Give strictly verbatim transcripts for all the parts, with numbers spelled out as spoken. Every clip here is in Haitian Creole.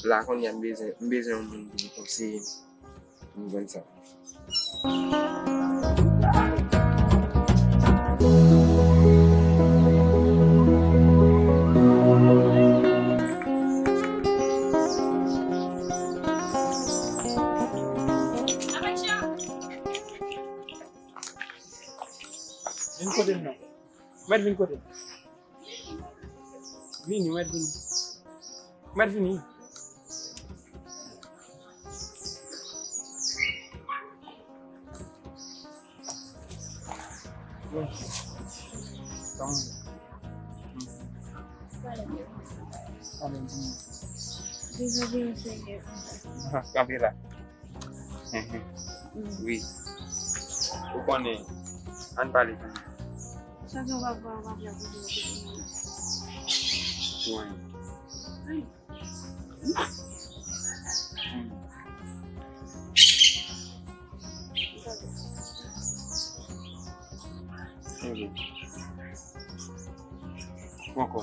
la kounye a m bezwen, m bezwen yon moun pou l konseye m. M jwenn sa. Vin kote m non. Mèt vin kote m. Vini, mèt vini. Mèt vini. Bon. Kòman w ye? Alèz. Alèz, vini. Dezole, sèyè. Kanpe la. Mhm. Wi. Ou konnen, ann pale kounye a. Sa gen w ap pale, w ap pale kote w kote. Wi. Hmm. Mhm. Poko.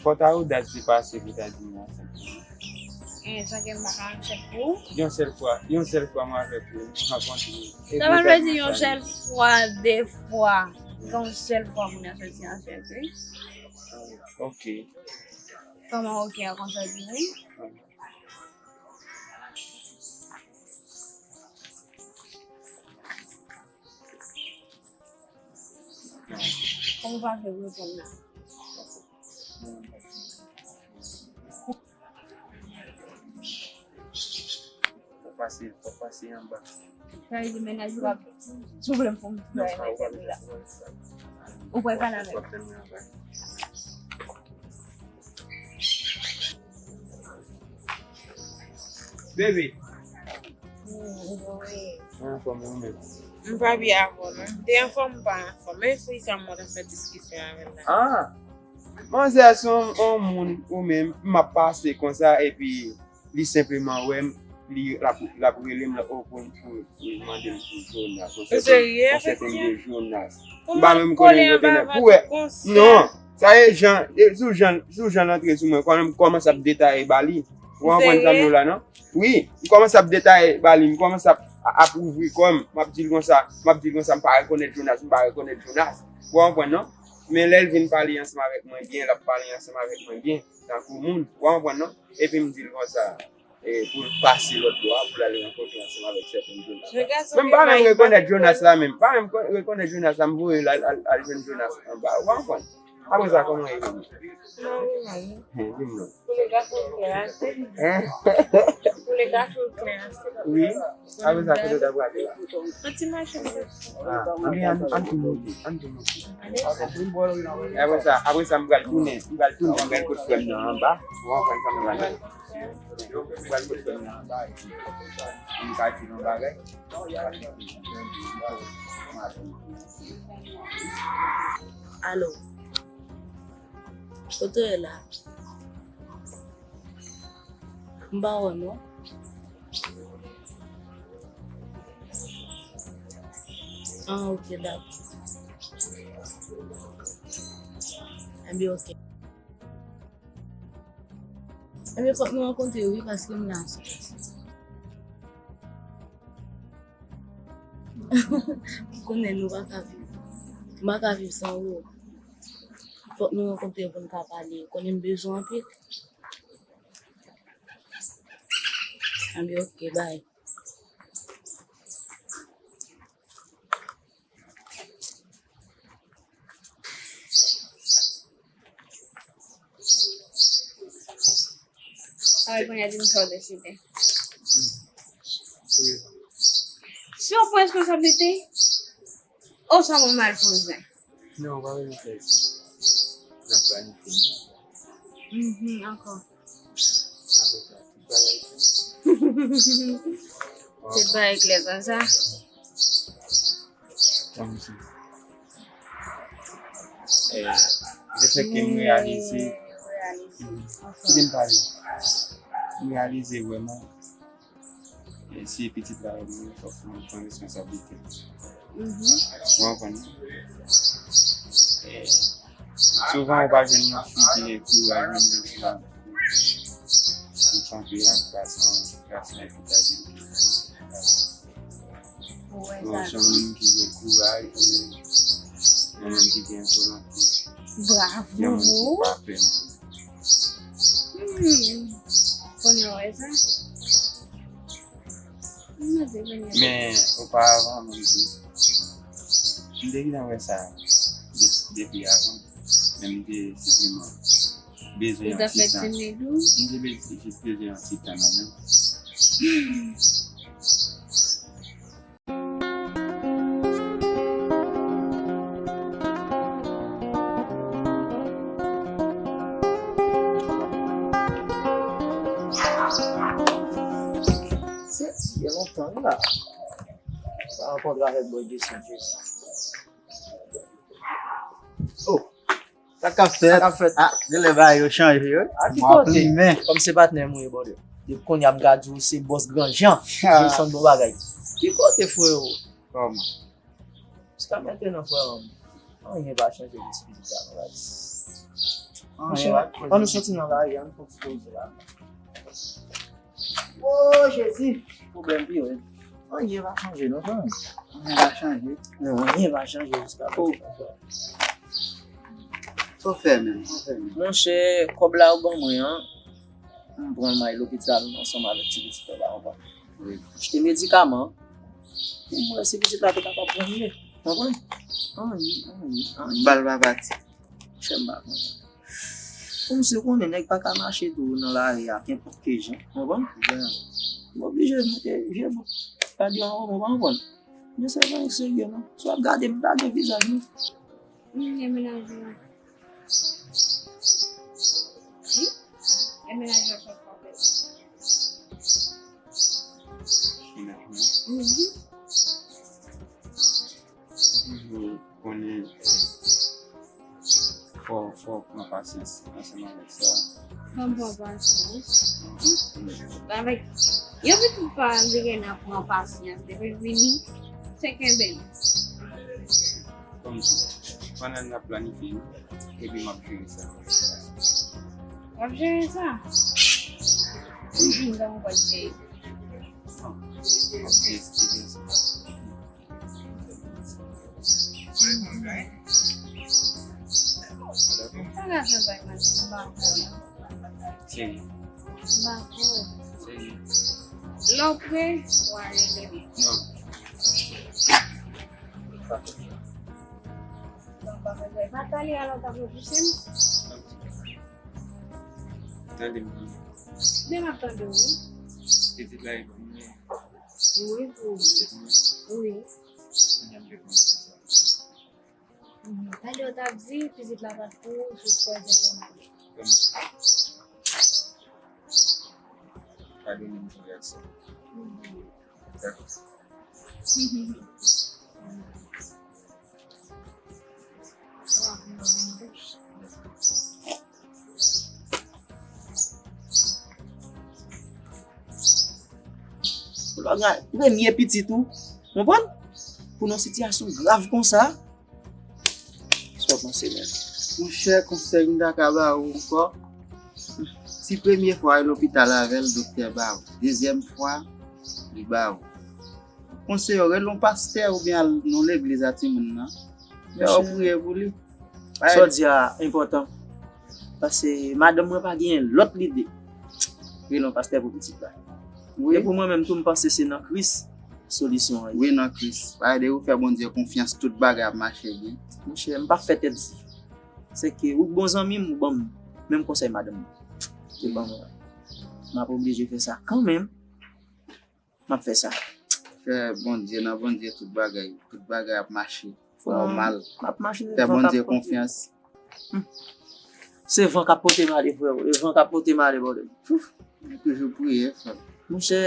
Fò ta odas depase pou ta di m la senpleman. Eh, sa ke m pa ka menm chèf pou ou? Yon sèl fwa, yon sèl fwa mwen avèk ou, m rankontre ou. Sa pa vle di yon sèl fwa, de fwa. Yon sèl fwa moun nan soti anchèf, wi. Ok. Kòman ok a konsa di wi? Kòman w pa vle reponn la? Fò pase, fò pase anba. Sa vle di mennaj ou ap sou vle m fè m fè la. Ou pral pale avè l. Bebe. Mwen anfòm ou menm. M pa byen avè w non. M te anfòm, m pa anfòm. Men fi sa m wè k ap fè diskisyon avè l la. Ah! Manzè se yon, yon moun ou menm, m ap pase konsa epi li senpleman wè m, li l ap, l ap rele m la, oh, pou, pou, pou mande m pou Jonas, yon sèten, yon sèten de Jonas. M pa menm konnen yo te nèk pou wè. Non, sa e jan, e sou jan, sou jan l antre sou mwen, kòman m kòmanse ap detaye ba li. Ou konprann sa m di w la, non? Wi, m kòmanse ap detaye ba li, m kòmanse ap, ap ouvri kò m, m ap di l konsa, m ap di l konsa, m pa rekonèt Jonas, m pa rekonèt Jonas. Ou konprann, non? Men lè l vin pale ansanm avèk mwen byen, l ap pale ansanm avèk mwen byen, tankou moun. Ou konprann, non? Epi m di l konsa, e, pou l pase lòt bò a, pou l al rankontre ansanm avèk sèten Jonas. Men m pa menm rekonèt Jonas la menm. M pa menm ko-, rekonèt Jonas la, m voye l al, al, al jwenn Jonas anba. Ou konprann? Apre sa, kòman e vini? Nòmal. Di m non. Pou le gason klè ase. Hein? Pou le gason klè ase. Wi. Apre sa, kote w ta prale la? Yon ti mache pou. Ah, anben, ann, ann tou monte, ann tou monte. Apre sa, apre sa, m pral tounen, m pral tounen, m pral kot frè m nan anba. Ou konprann sa m pral fè? M pral kot frè m nan anba, epi m ka di l yon bagay. Alo. Kote w ye la? M pa wè w non. Ah, ok, dakò. Ebyen, ok. Ebyen, fòk nou rankontre wi, paske m la sou plas. Ou konnen nou pa ka viv. M pa ka viv san ou. Fòk nou rankontre pou n ka pale. Ou konnen m bezwen w anpil. Anben, ok, bye. Sa vle kounye a di m sa w deside. Si w pran responsablite, oswa pou m al fè yon zen? Non, w pa bezwen fè sa. N ap planifye. Mhm, ankò. Apre sa, tout bagay klè. Tout bagay klè konsa. Kòmsi. Eh, le fè ke m reyalize, kite m pale. M reyalize vrèman, eh, si pitit la, fòk mwen pran responsablite. Mhm. Ou konprann? Eh, souvan, ou pa jwenn yon fi ki gen kouraj menm jan. Anpil ak gason, gason ki ta di m ki fè. Ou wè sa. Bon, se yon moun ki gen kouraj, yon moun ki gen volonte, yon moun ki pa pè. Hmm. Kounye a w wè sa? M panse kounye a. Men, oparavan, mwen di, m te gentan wè sa de-, depi avan, men m te senpleman bezwen yon ti tan. Ou ta fè timid ou? M te be-, jis bezwen yon ti tan nan men. Se byen lontan wi la. Pa rankontre avèk bòy de Sen Jezi. Oh, sa k ap fèt? Sa k ap fèt? Ah, genlè bagay yo chanje wi. A ki kote? Kòm se patnè m wi, brother. Depi kounye a m ka di w se bòs Gran Jan. Jason bon bagay. Ki kote, frero? Kòman? Jiska mentnan, frè m, anyen pa chanje nan espirityal la. Anyen pa chanje. Ann nou soti nan lari a, ann fè yon ti poze la. Oh, Jezi! Pwoblèm pi rèd. Anyen pa chanje non, frè m. Anyen pa chanje. Non, anyen pa chanje jiska prezan, frè m. Sa w fè menm? Sa w fè menm? Monchè, kòb la ou ban mwen an, m pran l m al lopital ansanm avèk ti pitit la, ou konprann? Wi. Achte medikaman pou m wè si pitit la te kapab pran mye. Konprann? Anyen, anyen, anyen. Bal pa pati. Monchè, m pa konnen. Kòmsi w konnen, nèg pa ka mache tou nan lari a, kenpòt ki jan. Konprann? M oblije mete je m gade anwo mwen, pa konprann. Men se pa serye non. Si w ap gade m, pa gen vizaj non. Hmm, e menaj ou an. Wi? E menaj ou an chak fwa fèt. Menaj mwen? Mhm. Ou toujou konnen, eh, fò, fò w pran pasyans ansanm avèk sa. Fò m pran pasyans. Avèk yon pitit pa vin gen nan pran pasyans. Depi l vini, se kenbe l. Kòmsi, pandan n ap planifye, epi m ap jere sa. W ap jere sa? M jwenn dan w pa t jere. Non, m ap jere, se byen sa. Sa ka fè bay maten, m pa kwè. Seri. M pa kwè. Seri. Lè w prè, w a rele m. Non. Pa fè sa. Non, pa fè sa. E pa talè a lè w t ap repouse m? Tande m. Men m ap tande w, wi. Pitit la e pou mwen. Wi, pou ou. Wi. Kounya m te konnen se sa. Mhm. Tande w t ap di, pitit la pa t pou ou, jis kwè se pou mwen. Padone m pou reyaksyon. Mhm. Dakò. Pou lòt gen premye pitit ou, konprann? Pou nan sitiyasyon grav konsa, sa w panse menm? Monchè, konsèy m ta ka ba ou ankò, si premye fwa w al lopital avè l, doktè ba ou. Dezyèm fwa, li ba ou. Konseye w, rele yon pastè oubyen al nan legliz a timoun nan. Fè yo priye pou li. Sa w di a enpòtan. Paske madanm mwen pa gen lòt lide. Rele yon pastè pou pitit la. Wi. E pou mwen menm tou, m panse se nan Kris solisyon an ye. Wi, nan Kris. Paske depi ou fè Bondye konfyans, tout bagay ap mache byen. Monchè, m pa fè tèt di. Se ke ou bon zanmi m, ou ban m menm konsèy madanm mwen te ban mwen an. M ap oblije fè sa kanmenm. M ap fè sa. Fè Bondye, nan Bondye tout bagay, tout bagay ap mache nòmal. M ap mache. Fè Bondye konfyans. Hmm. Se van k ap pote m ale, frè. E van k ap pote m ale, brother. Ouf. Toujou priye, frè. Monchè,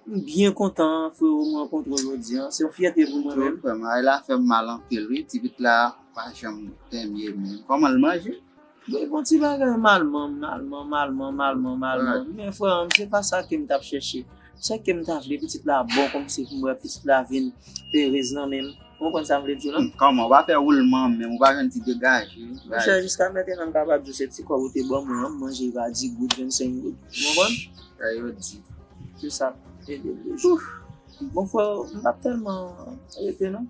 m byen kontan, frè, m rankontre w jodi a. Se yon fyète pou mwen menm. Frè m, ay la fè m mal anpil, wi. Ti pitit la pa janm premye menm. Kòman l manje? Bon, bon ti bagay, malman, malman, malman, malman, malman. Men frè m, se pa sa ke m t ap chèche. Sa ke m ta vle, pitit la bon, kòmsi pou m wè pitit la vin erez nan men m. Ou konprann sa m vle di w la? Hmm, kòman? Ou pa fè woulman menm, ou pa jwenn ti degaje. Monchè, jiska mentnan m kapab di w se ti kòb ou te ban mwen an, m manje pa di goud, vennsenk goud. Ou konprann? Sa yo di. Se sa. Ede l. Ouf. Bon, frè, m p ap tèlman rete, non.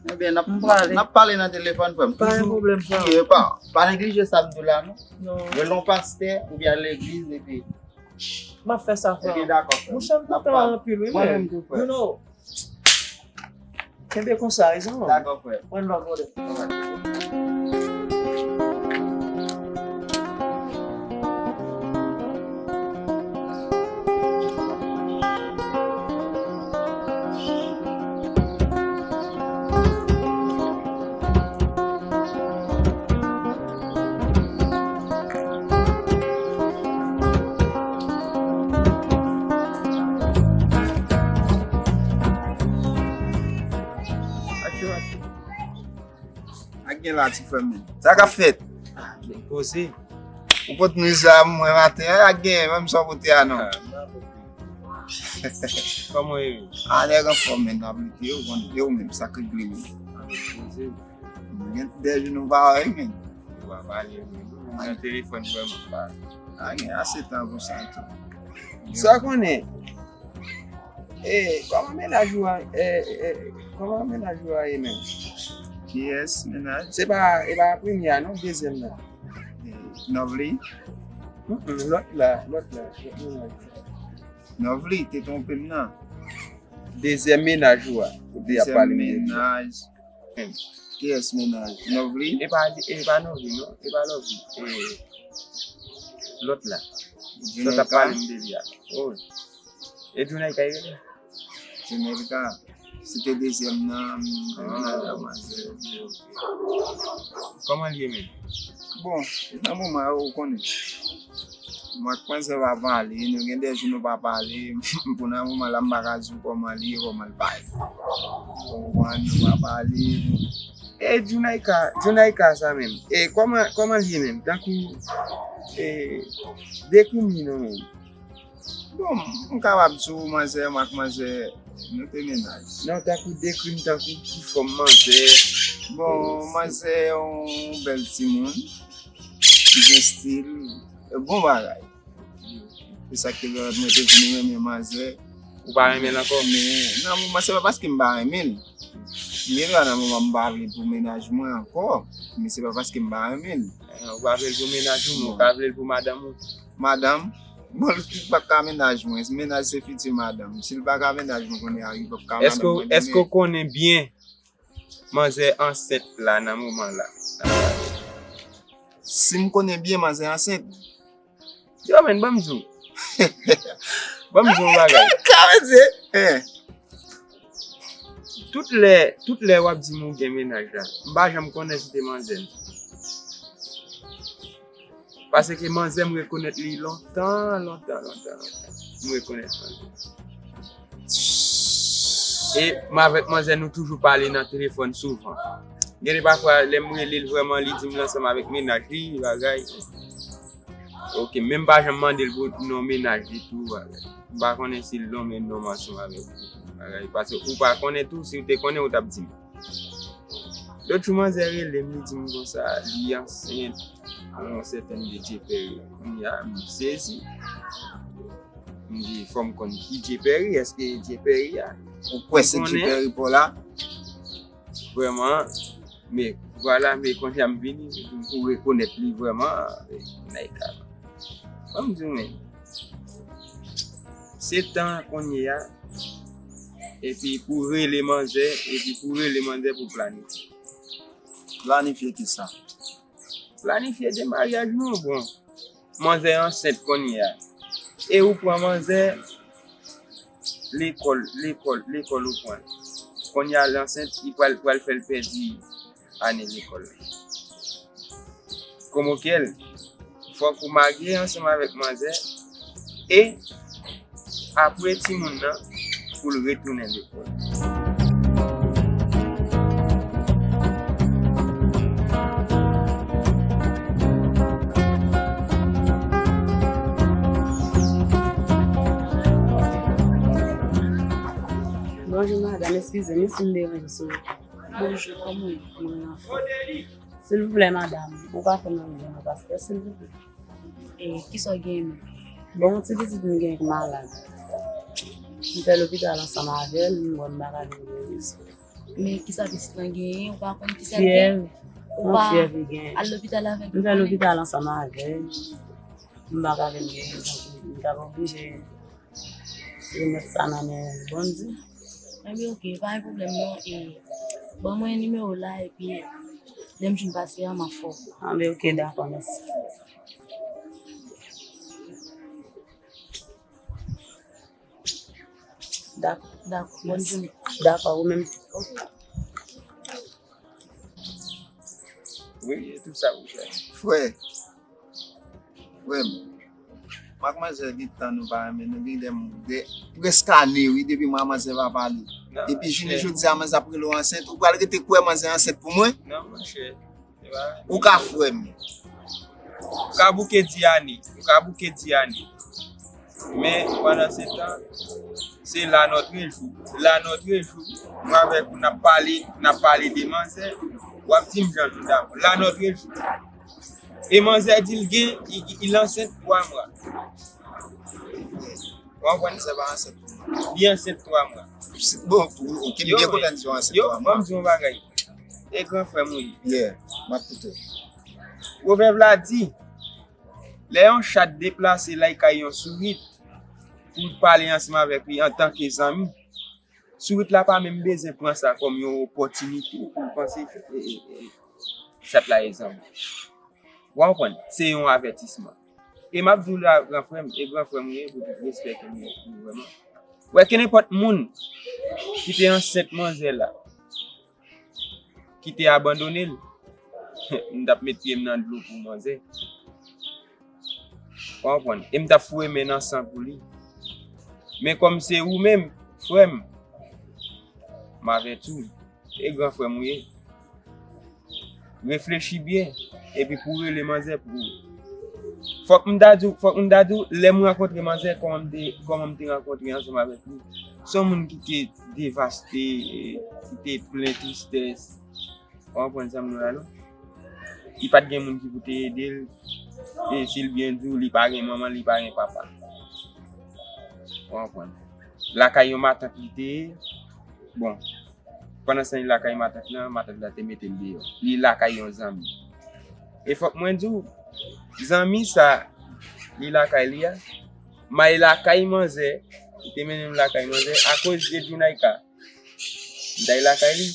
Ebyen, n ap, m prale. N ap pale nan telefòn, frè m. Pa gen pwoblèm, frè. Toujou pa, pa neglije sa m di w la, non. Non. Rele yon pastè oubyen al legliz, epi. M ap fè sa, frè. Ebyen, dakò, frè. Monchè, m kontan anpil, wi, men. Mwen menm tou, frè. You know. Kenbe konsa, rezon. Dakò, frè. One love, brother. Alright. Ak gen la, ti frè m, men. Sa k ap fèt? Ah, byen poze. Ou pot nou sa mwen maten an, ak gen, menm sa w pote a, non. Ah, m pa pote. Kòman w ye, men? Ah, nèg anfòm, men, n ap lite, ou konn, e ou menm, sa k regle, men. Ah, byen poze. Nou gen de jou nou pa wè, men. Ou pa pale, men. Ou nan telefòn vrèman. Ah, gen ase tan konsa tou. Sa w konnen? E, kòman mennaj ou a, e, e, kòman mennaj ou a ye menm? Kiyès mennaj? Se pa, e pa premye a non, dezyèm nan. E, Novely? Mm, mm, lòt la, lòt la, lòt mennaj. Novely, te twonpe m nan. Dezyèm mennaj ou a, ou te ap pale m de li. Dezyèm mennaj. Kiyès mennaj? Novely? E pa, e pa Novely, non. E pa Lovely. E lòt la. Sa w t ap pale m de li a. Oh. E Junaika, e rele? Junaika. Se te dezyèm nan, m, m nan la manzè. Kòman l ye menm? Bon, nan moman yo, ou konnen. Mwen ak manzè pa pale, nou gen de jou nou pa pale. Pou nan moman la, m pa ka di w kòman l ye, kòman l pa ye. Ou konprann, nou pa pale. E Junaika, Junaika sa menm. E kòman, kòman l ye menm? Tankou, e, dekri m li non menm. Bon, m kapab di w manzè, m ak manzè, nou te mennaj. Non, tankou dekri m tankou ki fòm manzè. Bon, manzè yon bèl timoun, ki gen estil, e bon bagay. Se sa k te pèmèt mwen te vin renmen manzè. Ou pa renmen l ankò? Men, nan moman, se pa paske m pa renmen l. Men la, nan moman, m pa vle l pou mennaj mwen ankò. Men se pa paske m pa renmen l. Eh, ou pa vle l pou mennaj ou, men ou ka vle l pou madanm ou. Madanm? Bon, li p ap ka mennaj mwen. Mennaj se fiti madanm. Si l pa ka mennaj mwen kounye a, li p ap ka madanm mwen demen. Èske w konnen byen manzè ansent la nan moman la? Si m konnen byen manzè ansent? Yo, men, ban m di w. Ban m di w yon bagay. Ka mete, eh. Tout lè, tout lè w ap di m ou gen mennaj la, m pa janm konnen si te manzè l. Paske manzè m rekonèt li lontan, lontan, lontan, lontan. M rekonèt manzè. E m avèk manzè nou toujou pale nan telefòn souvan. Gen de pafwa, lè m rele l vrèman, li di m l ansanm avèk mennaj li, bagay. Ok, men m pa janm mande l pou non mennaj li tou, bagay. M pa konnen si l non men non m ansanm avèk ou, bagay. Paske ou pa konnen tou, si w te konnen, ou t ap di m. Lòt jou, manzè rele m, li di m konsa, li ansent yon sètèn de Jay Perry. Kounye a, m sezi. M di, fò m konn ki Jay Perry, èske Jay Perry a? Ou kwè se Jay Perry pa w la? Vrèman, men, vwala, men kounye a m vini, m pou rekonèt li vrèman, e, Naika. Ban m di w, men, se tan kounye a, epi pou rele manzè, epi pou rele manzè pou planifye. Planifye kisa? Planifye demaryaj nou, bon. Manzè ansent kounye a. E ou pran manzè lekòl, lekòl, lekòl ou pran. Kounye a l ansent, li pral, pral fè l pèdi ane lekòl la. Konvoke l. Fòk ou marye ansanm avèk manzè. E apre timoun nan, pou l retounen lekòl. Bonjou, madanm. Eskize m si m deranje, silvouplè. Bonjou, kòman w ye? Mwen anfòm. Silvouplè, madanm, ou ka fè m yon pastè, silvouplè? E kisa w gen menm? Bon, yon ti pitit m gen ki malad. M fè lopital ansanm avè l, m wè m pa ka vin gen rezon. Men kisa pitit lan genyen? Ou pa konn kisa l gen? Fyèv. Ou pa al lopital avè l? M fè lopital ansanm avè l. M pa ka vin gen rezon pou li. M t ap oblije remèt sa nan men Bondye. Enben, oke, pa gen pwoblèm non. E, ban mwen nimewo w la, epi lè m jwenn pase a, m ap fè w. Enben, oke, dakò, mèsi. Dakò. Dakò, bòn jounen. Dakò, ou menm. Wi, e tout sa pou fè. Frè, frè m, m ak manzè gen tan nou pa renmen, nou gen de, de, prèske ane, wi, depi mwen ak manzè pa pale. Epi jounen jodi a, manzè ap rele w ansent, ou pral rete kwè manzè ansent pou mwen? Non, monchè. Ou ka frè m. Ou ka bouke di ane, ou ka bouke di ane. Men, pandan se tan, se la notre jour. La notre jour. Mwen avèk ou, n ap pale, n ap pale de manzè. W ap di m jan nou damou. La notre jour. E manzè di l gen, li, li ansent twa mwa. Ou konprann? Manzè pa ansent pou mwen. Li ansent twa mwa. Bon, ou, ou ki byen kontan di w ansent twa mwa. Yo, ban m di w yon bagay. E gran frè m ou ye. Yeah, m ap koute w. Pwovèb la di, lè yon chat deplase l al kay yon sourit pou l pale ansanm avèk li antanke zanmi, sourit la pa menm bezwen pran sa kòm yon opòtinite pou l panse, e, e, e, chat la e zanmi. Ou konprann? Se yon avètisman. E m ap di w la, gran frè m, e gran frè m ou ye, pou tout respè ke m gen pou ou vrèman. Wè, kenenpòt moun ki te ansent manzè la, ki te abandone l, m t ap met pye m nan dlo pou manzè. Ou konprann? E m t ap foure men nan san pou li. Men kòm se ou menm, frè m, m avèti w. E gran frè m ou ye. Reflechi byen, epi pou w rele manzè pou ou. Fòk m ta di w, fòk m ta di w, lè m rankontre manzè, kòman m te, kòman m te rankontre ansanm avèk li. Se yon moun ki te devaste, ki te plen tristès. Ou konprann sa m di w la, non? Li pa t gen moun ki pou te ede l. E si l byen di w, li pa gen manman, li pa gen papa. Ou konprann? Lakay yon matant li te ye. Bon, pandan se tan li lakay matant lan, matant la te mete l deyò. Li lakay yon zanmi. E fòk mwen di w, zanmi sa, li lakay li a, m al lakay manzè, li te mennen m lakay manzè, akoz de Djounayka. M t al lakay li,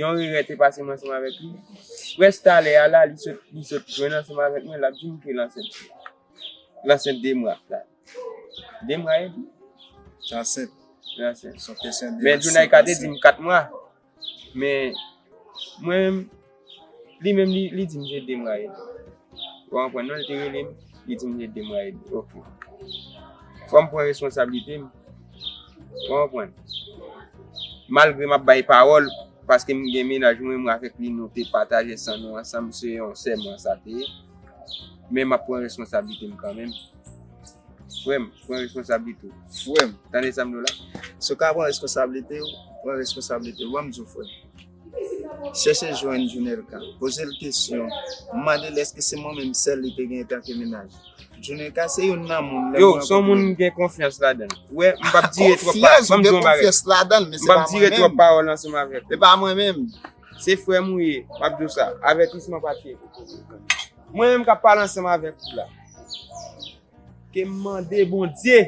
yon erè te pase m ansanm avèk li. Prèske talè a la, li sot, li sot jwenn ansanm avèk mwen, l ap di m ke l ansent. L ansent de mwa la. De mwa e demi. Ansent. Li ansent. Son kesyon de... Men Djounayka te di m kat mwa. Men mwen menm, li menm li, li di m se de mwa e demi. Ou konprann, non, li te rele m, li di m se de mwa e demi. Oke. Fò m pran responsablite m. Ou konprann? Malgre m ap bay pawòl, paske m gen mennaj mwen, mwen avèk li, nou te pataje san nou ansanm, se yon sèman sa te ye. Men m ap pran responsablite m kanmenm. Frè m, pran responsablite w. Frè m. Tande sa m di w la? Si w ka pran responsablite w, pran responsablite w. Ban m di w, frè m. Chèche jwenn Djounelka. Poze l kesyon. Mande l èske se mwen menm sèl li te gen antanke mennaj. Djounelka se youn nan moun, lè... Yo, se yon moun m gen konfyans ladan l. Ou wè, m p ap dire twòp pa... Konfyans, ou gen konfyans ladan l, men se pa mwen menm. M p ap dire twòp pawòl ansanm avèk ou. Se pa mwen menm. Se frè m ou ye, m ap di w sa. Avètisman pa tiye. Mwen menm k ap pale ansanm avèk ou la. Ke m mande Bondye.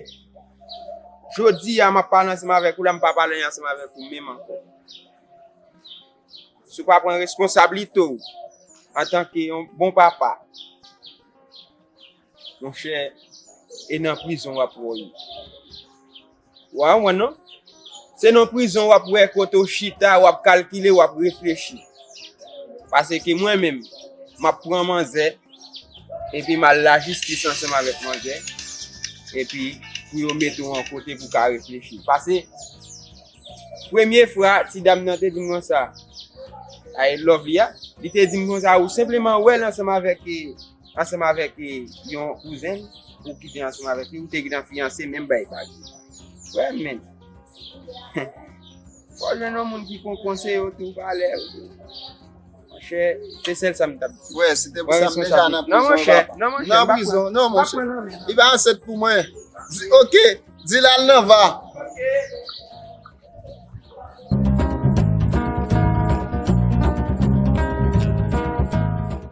Jodi a, m ap pale ansanm avèk ou la, m pa pale ansanm avèk ou menm ankò. Si w pa pran responsablite w antanke yon bon papa, monchè, e nan prizon w ap wè w ye. Ou konprann, non? Se nan prizon w ap wè kote w chita, w ap kalkile, w ap reflechi. Paske mwen menm, m ap pran manzè, epi m al lajistis ansanm avèk manzè, epi pou yo mete w yon kote pou w ka reflechi. Paske, premye fwa, ti dam nan te di m konsa, I love li a, li te di m konsa, ou senpleman wè l ansanm avèk, ansanm avèk, e, yon kouzen l, ou kite ansanm avèk li, ou te gentan fiyanse, menm bay bag. Frè m, men. Fò w jwenn yon moun ki kon konseye w tou, valè w tou. Monchè, se sèl sa m t ap di. Frè, si te pou Pran sa, m deja nan responsablite. Non, prizon. monchè, Papa. Non, monchè, Nan m pa prizon. pran. Non, M pa monchè. pran nan men. Di, ok, di l al nan va.